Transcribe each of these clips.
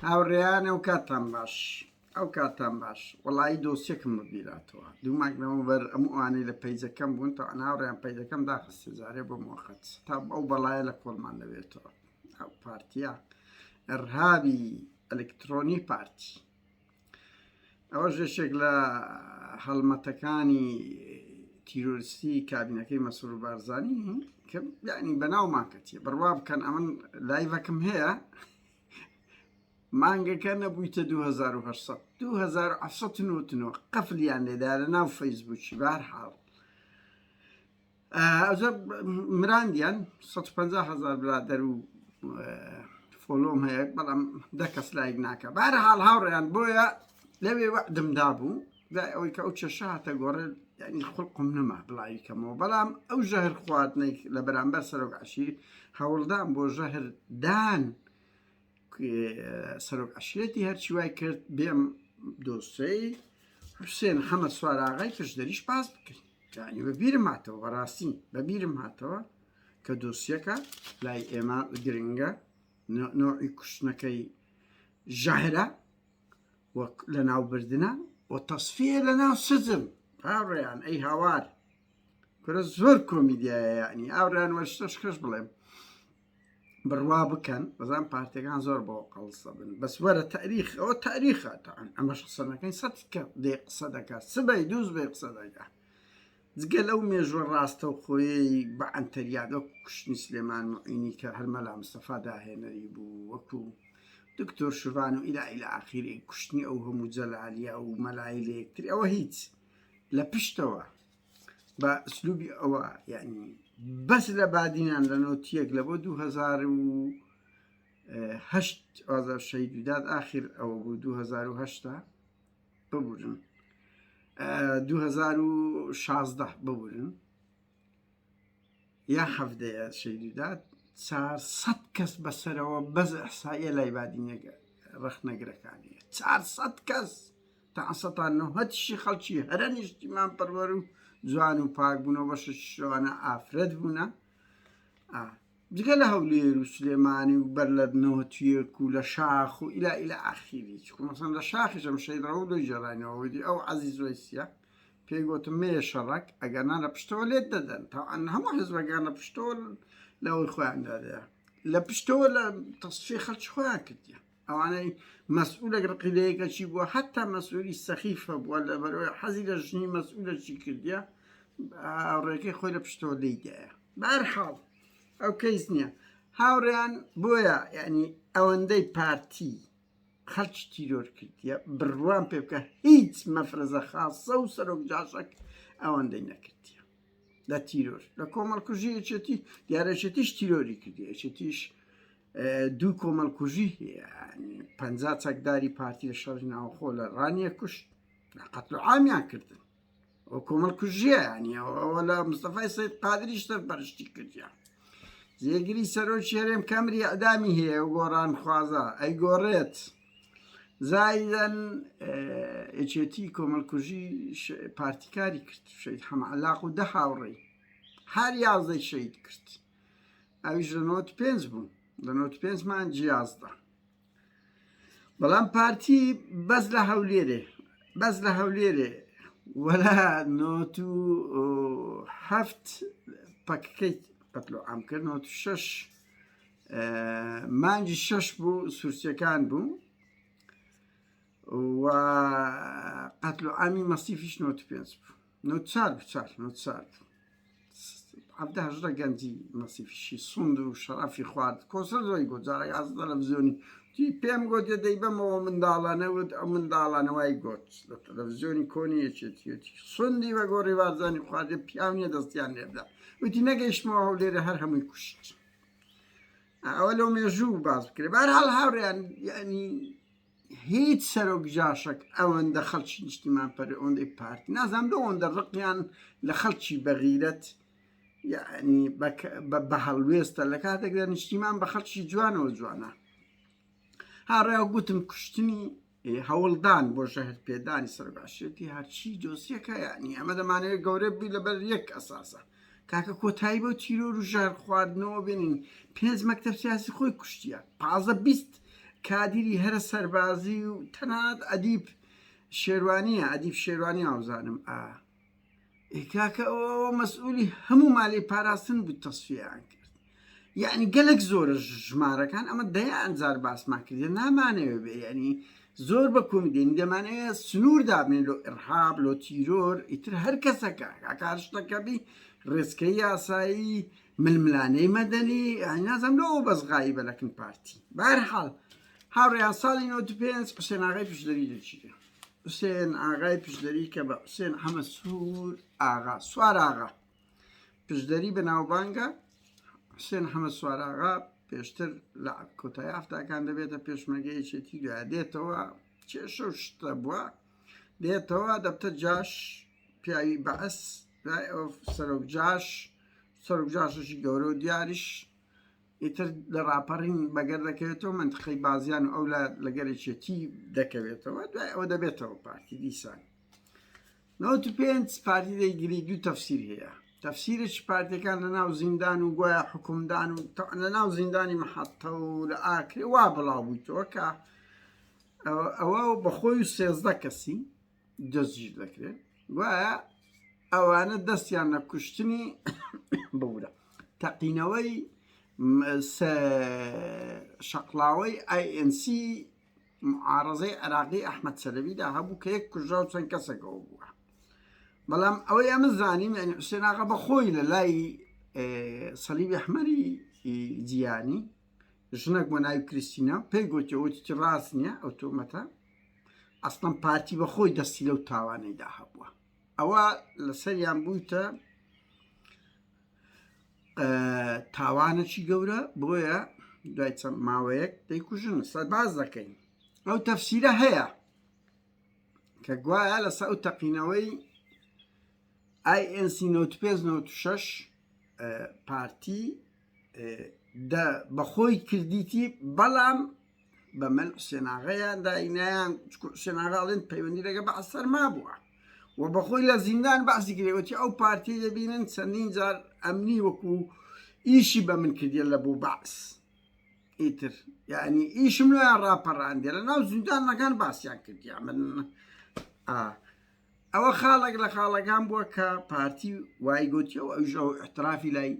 هاوڕێیان ئەو کاتتان باش ئەو کاتتان باش وەڵایی دۆسیەکم بەبیراتەوە دوو مانگ لەمەوبەر ئەم ئەوانەی لە پەیجەکەم بوون تا هاوڕێیان پەیجەکەم داخستە جارێ بۆ مۆخەت تا ئەو بەڵایە لە کۆڵمان دەبێتەوە ئەو پارتیە ئەرهابی ئەلکترۆنی پارتی ئەوەش یەکێک لە هەڵمەتەکانی تیرۆریستی کابینەکەی مەسرور بارزانی کە یعنی بەناو ماکەتیە بڕوا بکەن ئەمن لایڤەکەم هەیە مانگەکە نەبوویتە 2800 2799 قەفلیان لێدا لە ناو فەیسبووکی بار حاڵ ئەوجا مراندیان 150 هزار برادەر و follow م هەیە بەڵام دە کەس لایک ناکە بارە حاڵ هاوڕێیان بۆیە لەوێ وەعدم دابوو دوای ئەوەی کە ئەو کێشە هاتە گۆڕێ یعنی خوڵقم نەما بڵاوی کەمەوە بەڵام ئەو ژەهر خواردنەی لە بەرامبەر سەرۆک عەشیر هەوڵدان بۆ ژەهر دان سەرۆک عەشیرەتی هەرچی وای کرد بێم دۆسەی حوسێن حەمە سواراغای پشدەریش پاس بکەین یعنی بە بیرم هاتەوە بەڕاستی بە بیرم هاتەوە کە دۆسیەکە لای ئێمە گرنگە نەوعی کوشتنەکەی ژەهرە وەک لە ناوبردنە و تەسفیە لە ناو سجن هاوڕێیان ئەی هاوار کورە زۆر کۆمیدیایە یعنی ئاوڕیان وەشتەش خش بڵێم بڕوا بکەن بەزان پارتەکان زۆر بۆ قەڵسە بن بەس وەرە تاریخ ئەوە تاریخە تاان ئەمەش قسە نەکەین سەد کە دێ قسە دەکات سبەی دووز بێ قسە دەکات جگە لەو مێژوە ڕاستە و خۆیەی بە ئەنتەریاد وەکو کوشتنی سلێمان معینی کە هەر مەلا مستەفا داهێنەری بوو وەکو دکتۆر شڤان و ئیلا ئیلا ئاخیری کوشتنی ئەو هەموو جەلالیە و مەلای لە یەکتری ئەوە هیچ لە پشتەوە بە ئسلوبی ئەوە یعنی بەس لە بادینان لە نۆتیەک لە بۆ 2008 ئازار شەهید و داد ئاخر ئەوە بوو 2008 ببورن 2016 ببورن یا حەفدەیە شەهید و داد 400 کەس بەسەرەوە بەس ئەحسایە لای بادینەکە ڕەخنەگرەکانیە 400 کەس تا سەتا نەوەتیشی خەڵکی هەرە نیشتیمان پەروەر و جوان و پاک بوون و بەشێکی شەوانە ئافرەت بوونە جگە لە هەولێر و سلێمانی و بەر لە نەوەتیەک و لە شاخ و ئیلا ئیلا ئاخیری چکو مەسەن لە شاخیش ئەم شەید ڕەو لۆی جێڕاینەوە وتی ئەو عەزیز وەیسیە پێی گوتم مەیە شەڕەک ئەگەر نا لە پشتەوە لێت دەدەن تاوان هەموو حزبەکان لە پشتەوە لەوەی خۆیان دادەیە لە پشتەوە لە تەسفی خەڵکی خۆیان کردیە ئەوانەی مەسئولێک ڕقی لە یەکەکی بووە حتا مەسئولی سەخیفە بووە لەبەرەوەی حەزی لە ژنی مەسئولەکی کردیە هاوڕێکەی خۆی لە پشتەوە لێیدایە بەهەرحاڵ ئەو کەیس نییە هاوڕێیان بۆیە یعنی ئەوەندەی پارتی خەڵکی تیرۆر کردیە بڕوام پێ بکە هیچ مەفرەزە خاصە و سەرۆک جاشەک ئەوەندەی نەکردیە لە تیرۆر لە کۆمەڵکوژی یەکێتی دیارە یەکێتیش تیرۆری کردی یەکێتیش دوو کۆمەڵکوژی هەیە 50 چەکداری پارتی لە شەڕی ناوخۆ لە ڕانیە کوشت لە قەتل و عامیان کردن ئەو کۆمەڵکوژیە ینی ئەوە لە مستەفای سید قادریش سەرپەرشتی کردیان جێگری سەرۆکی هەرێم کەمری ئەدامی هەیە و گۆڕان خوازە ئەی گۆڕێت زایدەن یەکێتی کۆمەڵکوژی پارتیکاری کرد شەید حەمەعەلاق و دە هاوڕێی هەر یازدەی شەید کرد ئەویش لە نۆت پێنج بوو لە نۆت پێنج مانگی 11 بەڵام پارتی بەس لە هەولێرێ بەس لە هەولێرێ وەلا نۆت و هەفت پەکەکەی قەتل و عام کرد نۆت و شەش مانگی شەش بوو سوورسیەکان بوو و قەتل و عامی مەسیفیش نۆت و پێنج بوو نۆ چار بوو چار نۆ چار بوو حەفدە هەژدە گەنجی مەسیفیشی سوند و شەرەفی خوارد کۆسەر زۆی گۆت جارێک ئاز تەلەڤزیۆنی تی پێم گۆت دێ دەیبەمەوە منداڵانە وت ئەو منداڵانە وای گۆت لە تەلەڤزیۆنی کۆنی یەکێتیەتی سوندی بە گۆڕی بارزانی خواردێ پیاو نییە دەستیان لێ بدا وتی نەگەیشتمەوە هەولێرە هەر هەمووی کوشت ئەوە لەو مێژوو باس بکرێ بەهەرحاڵ هاوڕێیان یعنی هیچ سەرۆک جاشەک ئەوەندە خەڵکی نیشتیمان پەروەر ئەوەندەی پارتی نازانم لۆ ئەوەندە ڕقیان لە خەڵکی بەغیرەت یعنی بە هەڵوێستە لە کاتێکدا نیشتیمان بە خەڵکی جوانەوە جوانە هاڕێ گوتم کوشتنی هەوڵدان بۆ ژەهر پێدانی سەرباشێتی هەرچی دۆسیەکە یعنی ئەمە دەمانەوێت گەورە بی لەبەر یەک ئەساسە کاکە کۆتایی بەو تیرۆر و ژەهر خواردنەوە بێنین پێنج مەکتەب سیاسی خۆی کوشتیە پازە 20. کادیری هەرە سەربازی و تەنانەت ئەدیب شێروانیە ئەدیب شێروانی ناوزانم ئا کاکە ئەوە مەسئولی هەموو مالی پاراستن بوو تەسفیان کرد یعنی گەلک زۆرە ژمارەکان ئەمە دەیان جار باسمان کردێ نامانەوێ بێ یعنی زۆر بە کۆمیدێنی دەمانەوێت سنوور دابنێن لۆ ئرهاب لۆ تیرۆر ئیتر هەر کەسەکە کاکار شتەکە بی ڕێچکەی یاسایی ململانێی مەدەنی نازم لۆ بەس غایبە لەکن پارتی بەهەرحاڵ هاوڕێیان ساڵی 95 حوسێن ئاغای پشدەری دەچیرێ حوسێن ئاغای پشدەری کە بە حوسێن حەمە سوور ئاغا سوار ئاغا پشدەری بە ناوبانگە حوسێن حەمە سوار ئاغا پێشتر لە کۆتایی هەفتاکان دەبێتە پێشمەرگە یەکێتی دوای دێتەوە کێشە و شتە بووە دێتەوە دەبتە جاش پیاوی بەعس دوای ئەو سەرۆک جاش سەرۆک جاشێکی گەورە و دیاریش ئیتر لە ڕاپەڕین بەگەر دەکەوێتەوە منتقەی بازیان و ئەو لەگەر یەکێتی دەکەوێتەوە دوای ئەوە دەبێتەوە پارتی دیسان 95 پارتی دەیگری دوو تەفسیر هەیە تەفسیرێکی پارتەکان لە ناو زیندان و گوایە حکومدان و لە ناو زیندانی محەتە و لە ئاکرێ وا بڵاو بوویتەوە کە ئەوە بەخۆی و سێزدە کەسی دەستگیر دەکرێن گوایە ئەوانە دەستیان لە کوشتنی ببورە تەقینەوەی شەقلاوەی INC معارەزەی عراقی ئەحمەد چەلەبیدا هەبوو کە یەک کوژرا و چەند کەسێکەوە بووە بەڵام ئەوەی ئەمە زانیم یعنی حوسێن ئاغا بە خۆی لە لای سەلیبی ئەحمەری جیانی ژنێک بۆ ناوی کریستینا پێی گوتی وتی ڕاست نییە ئەو تۆمەتە ئەسڵەن پارتی بە خۆی دەستی لەو تاوانەیدا هەبووە ئەوە لەسەریان بوویتە تاوانێکی گەورە بۆیە دوای چەند ماوەیەک دەیکوژن سەرباز دەکەین ئەو تەفسیرە هەیە کە گوایە لەسەر ئەو تەقینەوەی INC 95 96 پارتی دە بەخۆی کردیتی بەڵام بە من حوسێن ئاغایان داینایان چکو حوسێن ئاغا ئەڵێن پەیوەندی لەگە بەعس سەرما بووە و بەخۆی لە زیندان باسی کرێوەتی ئەو پارتی دەبینن چەندین جار ئەمنی وەکو ئیشی بە من کردیە لە بۆ بەعس ئیتر یعنی ئیشم لۆیان ڕاپەڕاندێ لە ناو زیندانەکان باسیان کردیا من ئەوە خاڵێک لە خاڵەکان بووە کە پارتی وای گوتیەوە ئەویش ئەو احترافی لای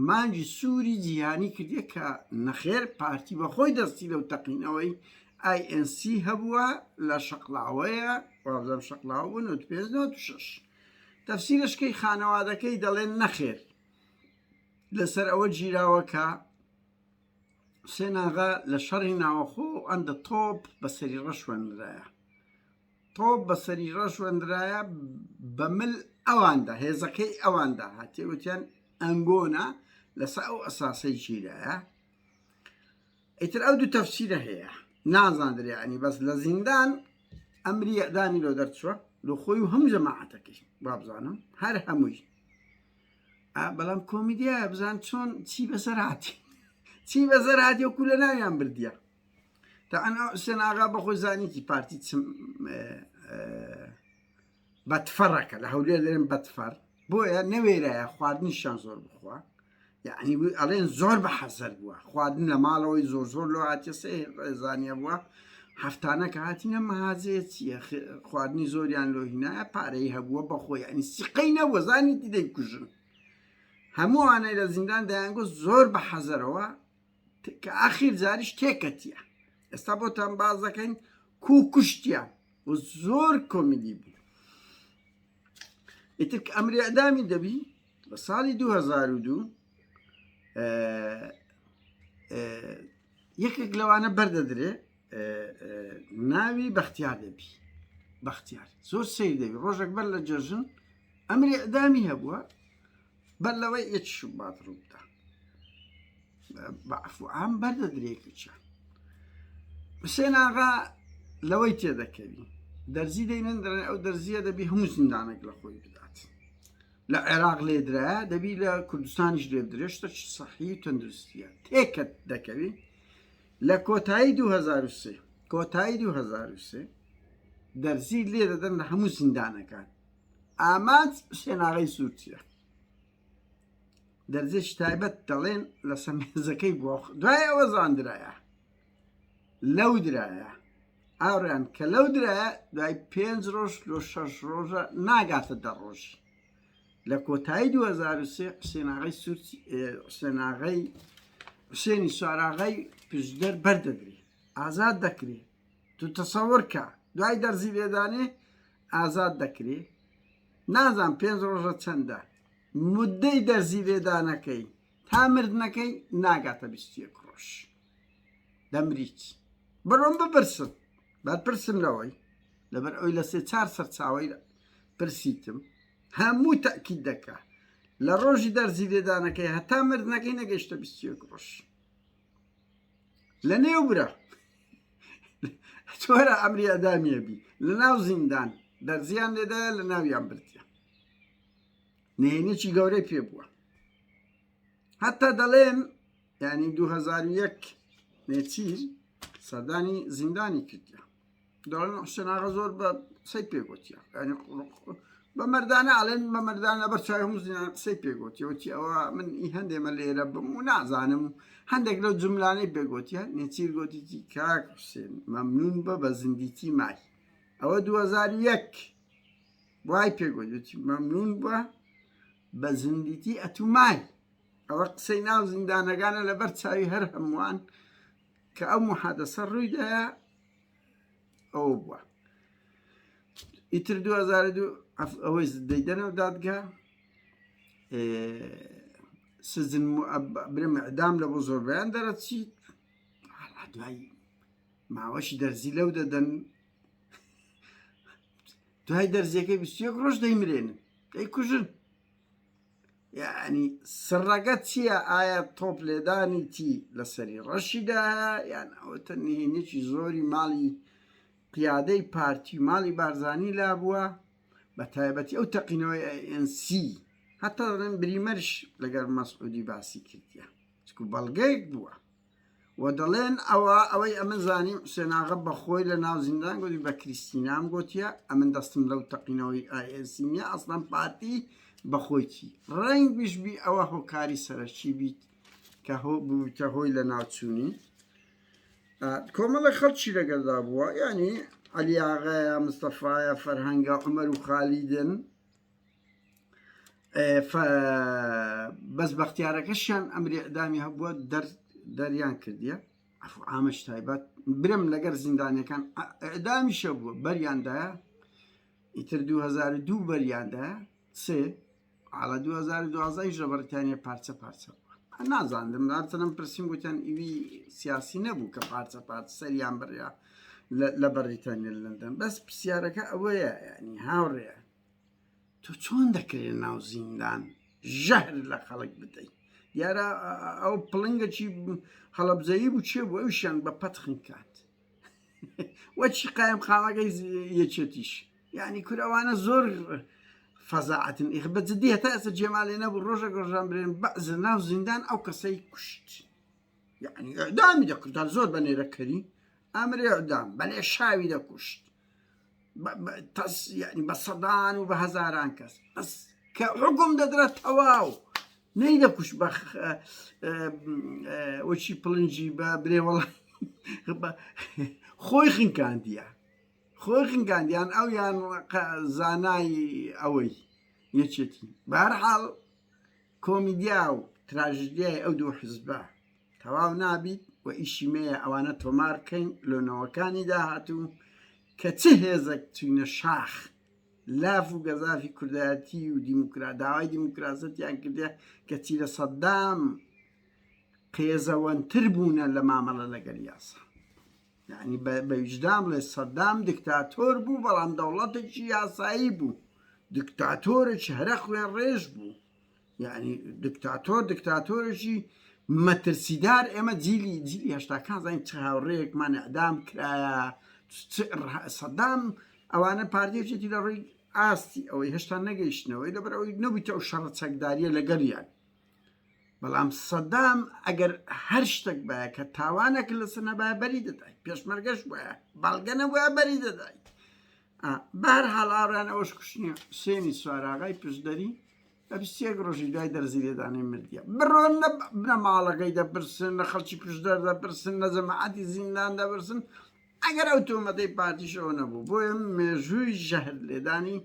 مانگی سووری جیهانی کردیە کە نەخێر پارتی بەخۆی دەستی لەو تەقینەوەی INC هەبووە لە شەقڵاوەیە وابزانم شەقڵاوە بوو 95 96 تەفسیرەشکەی خانەوادەکەی دەڵێن نەخێر لەسەر ئەوە گیراوە کە حوسێن ئاغا لە شەڕی ناوەخۆ ئەندە تۆپ بەسەری ڕەش وەنرایە تۆپ بەسەری ڕەش وەندرایە بە مل ئەواندا هێزەکەی ئەواندا هاتێ وتیان ئەنگۆنە لەسەر ئەو ئەساسەی گیرایە ئیتر ئەو دوو تەفسیرە هەیە نازاندرێ ینی بەس لە زیندان ئەمری ئەدامی لۆ دەرچووە لۆ خۆی و هەموو جەماعەتەکەی وابزانم هەر هەمووی بەڵام کۆمیدیایە بزان چۆن چی بەسەر هاتی چی بەسەر هاتی وەکو لە ناویان بردیە تا ئەنا حوسێن ئاغا بەخۆی زانیتی پارتی چ بەتفەڕەکە لە هەولێر دەرێن بەتفەر بۆیە نەوێرایە خواردنیشیان زۆر بخوا یعنی ئەڵێن زۆر بە حەزەر بووە خواردن لە ماڵەوەی زۆر زۆر لۆ هاتیە سێ ڕێزانیە بووە هەفتانە کە هاتینە مەهازەیە چییە خواردنی زۆریان لۆ هینایە پارەی هەبووە بەخۆی ینی سیقەی نەبووە زانیتی دەیکوژن هەمووانەی لە زیندان دەیانگوت زۆر بە حەزەرەوە کە ئاخیر جاریش تێکەتیە ئێستا بۆتان باز دەکەین کو کوشتیان و زۆر کۆمیدی بوو ئیتر کە ئەمری ئەدامی دەبی لە ساڵی 2002 یەکێک لەوانە بەردەدرێ ناوی بەختیار دەبی بەختیار زۆر سیر دەبی ڕۆژێک بەر لە جەژن ئەمری ئەدامی هەبووە بەر لەوەی یەک شوبات ڕووبدا بە عفو عام بەردەدرێ کچە حوسێن ئاغا لەوەی تێدەکەوی دەرزی دەینن دەڵێن ئەو دەرزیە دەبی هەموو زیندانێک لە خۆی بدات لە عێراق لێدرایە دەبی لە کوردستانیش لێ بدرێ شتە سەحی و تەندروستیە تێکەت دەکەوی لە کۆتایی 2023 کۆتایی 2023 دەرزی لێ دەدەن لە هەموو زیندانەکان ئامانج حوسێن ئاغای سوورچیە دەرزێکی تایبەت دەڵێن لەسەر مێزەکەی بووە دوای ئەوە زاندرایە. لەو درایە ئاوڕیان کە لەو درایە دوای پێنج ڕۆژ لۆ شەش ڕۆژە ناگاتە دە ڕۆژی لە کۆتایی 2023 حسێناغەی سوورچی حسێناغەی حسێنی سواراغای پشدەر بەردەدرێ ئازاد دەکرێ تو تەسەوەر کە دوای دەرزی لێدانێ ئازاد دەکرێ نازان پێنج ڕۆژە چەندە مدەی دەرزی لێدانەکەی تا مردنەکەی ناگاتە 21 ڕۆژ دەمریت بڕۆم بپرسم بەرپرسم لەوەی لەبەر ئەوی لە سێ چار سەرچاوەی پرسیتم هەموو تەکیید دەکا لە ڕۆژی دەرزی لێدانەکەی هەتا مردنەکەی نەگەیشتە 21 ڕۆژ لە نێو برا چۆرە ئەمری ئەدامیە بی لە ناو زیندان دەرزیان لێدایە لە ناویان بردیە نهێنێکی گەورەی پێ بووە هەتا دەڵێن یعنی 2001 نێچیر سەردانی زیندانی کردیە دەڵێن حوسێن ئاغا زۆر بە قسەی پێ گوتیە یعنی بە مەردانە ئەڵێن بە مەردانە لەبەر چاوی هەموو زیندان قسەی پێ گوتیە وتی ئەوە من ئی هەندێمە لێرە بم و نازانم هەندێک لەو جملانەی پێ گوتیە نێچیر گوتیتی کاک حوسێن مەمنون بە بە زیندیتی مای ئەوە 2001 وای پێ گوت وتی مەمنون بە بە زیندیتی ئەتوو مای ئەوە قسەی ناو زیندانەکانە لەبەر چاوی هەر هەمووان کە ئەو محادەسە ڕوویدایە ئەوە بووە ئیتر 2002 ئەوەی دەیدەنەوە دادگا سجن برم ئەدام لە بۆ زۆربیان دەرەچیت دوای ماوەشی دەرزی لەو دەدەن دوای دەرزیەکەی 21 ڕۆژ دەیمرێنن دەیکوژن یەعنی سڕەکە چییە ئایا تۆپ لێدانی تی لەسەری ڕەشیدایە یان ئەوەتە نهێنیەکی زۆری ماڵی قیادەی پارتی و ماڵی بارزانی لابووە بە تایبەتی ئەو تەقینەوەی ئەنسی هەتا دەڵێن بریمەرش لەگەر مەسعودی باسی کردیە چکو بەڵگەیەک بووە و دەڵێن ئەوە ئەوەی ئەمن زانیم حوسێن ئاغا بە خۆی لە ناو زیندان گوتی بە کریستینام گوتیە ئەمن دەستم لەو تەقینەوەی ئایسی نییە ئەسڵەن پارتی بەخۆی چی ڕەنگیش بی ئەوە هۆکاری سەرەکی بیت کە هۆ بوویتە هۆی لە ناوچوونی کۆمەڵە خەڵکی لەگەڵدا بووە ینی عەلی ئاغایە مستەفایە فەرهەنگە عومەر و خالیدن بەس بەختیارەکەشیان ئەمری ئەدامی هەبووە دەریان کردیە عفو ئامەش تایبەت برم لەگەر زیندانەکان ئەدامیشە بووە بەریاندایە ئیتر 2002 بەریاندایە سێ ئاڵە 2012 لە بەریتانیا پارچە پارچە بووە نازاندم نارتنم پرسیم گوتیان ئیوی سیاسی نەبوو کە پارچە پارچە سەریان بڕیا لە بەریتانیا لەندەن بەس پرسیارەکە ئەوەیە ینی هاوڕێ تۆ چۆن دەکرێت ناو زیندان ژەهر لە خەڵک بدەیت دیارە ئەو پڵنگەکی هەڵەبجەیی بوو چێ بوو ئەوشیان بە پەت خنکات وەچی قایم خاڵەکەی یەکێتیش یعنی کورەوانە زۆر فەزاعەتن ئیخ بە جدی هەتا ئێستا جێمالێ نەبوو ڕۆژێک ڕۆژان برێن بەعز ناو زیندان ئەو کەسەی کوشت یعنی ئەدامی دەکردان زۆر بە نێرەکەری ئەمرێ ئەدام بەلێ شاوی دەکوشت تەس یعنی بە سەدان و بە هەزاران کەس بەس کە حکوم دەدرا تەواو نەی دەکوش بە وەچی پڵنجی بە برێ وەڵ خۆی خنکاندیە خۆی خنکاندیان ئەو یان زانای ئەوەی یەکێتی بەهەرحاڵ کۆمیدیا و تراژیدیای ئەو دوو حزبە تەواو نابیت و ئیشی مەیە ئەوانە تۆمار کەین لۆ نەوەکانی داهاتوو کە چ هێزەک چوینە شاخ لاف و گەزافی کوردایەتی و دیموکرا داوای دیموکراسەتیان کردە کەچی لە سەدام قێزەوەنتر بوونە لە مامەڵە لەگەل یاسا یعنی بە ویژدان بڵێ سەدام دیکتاتۆر بوو بەڵام دەوڵەتێکی یاسایی بوو دیکتاتۆرێکی هەرە خوێن ڕێژ بوو یعنی دکتاتۆر دکتاتۆرێکی مەترسیدار ئێمە جیلی جیلی هەشتاکان زانین چ هاوڕێیەکمان ئەدام کرایە سەدام ئەوانە پارتیەکێتی لە ڕووی ئاستی ئەوەی هێشتا نەگەیشتنەوەی لەبەر ئەوەی نەبوویتە ئەو شەڕە چەکداریە لەگەڵیان بەڵام سەدام ئەگەر هەر شتێک باە کە تاوانێک لەسەر نەبایە بەری دەدای پێشمەرگەش وایە بەڵگە نەبووە بەری دەدای بەهەر حاڵ ئاڕان ئەوەش کوشتنی حوسێنی سواراغای پشدەری. لە 21 ڕۆژی دوای دەرزی لێدانی مردیە. بڕۆن لە بنەماڵەکەی دەپرسن، لە خەڵکی پشدەر دەپرسن، لە جەماعەتی زیندان دەپرسن، ئەگەر ئەو تۆمەتەی پارتیش ئەوە نەبوو. بۆیە مێژووی ژەهر لێدانی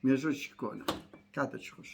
مێژووی کۆنە. کاتێکی خۆش.